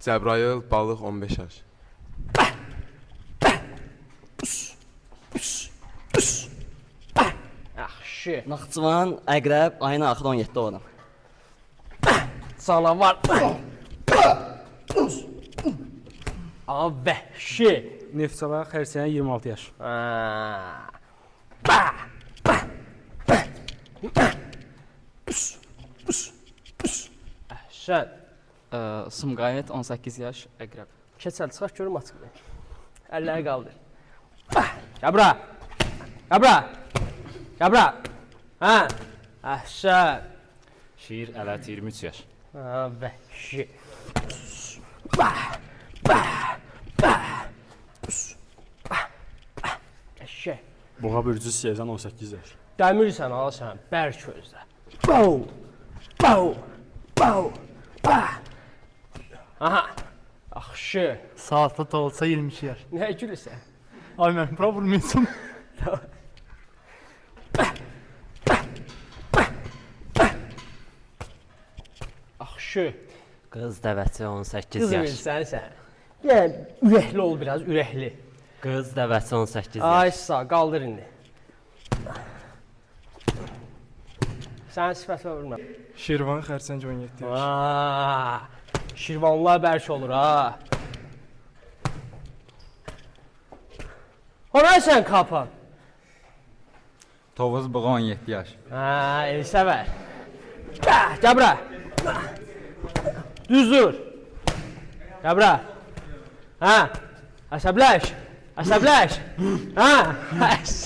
Cəbrayıl, balıq 15 yaş. Yaxşı. Naxçıvan, Əqrəb, ayın axırı 17 oluram. Canavar. Aha, vəhşi. Neftçala Xərsəyan 26 yaş. Ha. Bah! Bah! Bah! Bah! Pus! Pus! Pus! Əhsən. Sumqayıt 18 yaş, Əqrəb. Keçəl, çıxaq görüm açıq. Əlləri qaldır. Bah! Gəl bura. Gəl bura. Gəl bura. Hə. Əhsən. Şiir Ələt 23 yaş. Ha, vəhşi. Bah! Bah! Bah! Pus! Bah! Bah! Eşək. Buğa bürcü Siyezən 18 yaş. Dəmirsən ha sən, bərk özdə. Bau! Bau! Bau! Bah! Aha. Yaxşı. Saatlı Tolsa 22 yaş. Nə gülürsən? Ay mən bura vurmayacağım. Yaxşı. Qız dəvəçi 18 Qız yaş. bilirsən sən. Yəni ürəkli ol biraz, ürəkli. Qız dəvəçi 18 Ay yaş. sağ, qaldır indi. Sən sifətinə vurma. Şirvan Xərçəng 17 yaş. Aa, Şirvanlar bərk olur ha. O nə sən kapan? Tovuz buğa 17 yaş. Ha, el sevər. Gəl, gəl bura. Düz dur. Gəl bura. Hə, əsəbləş. Əsəbləş. Hə, əsəb.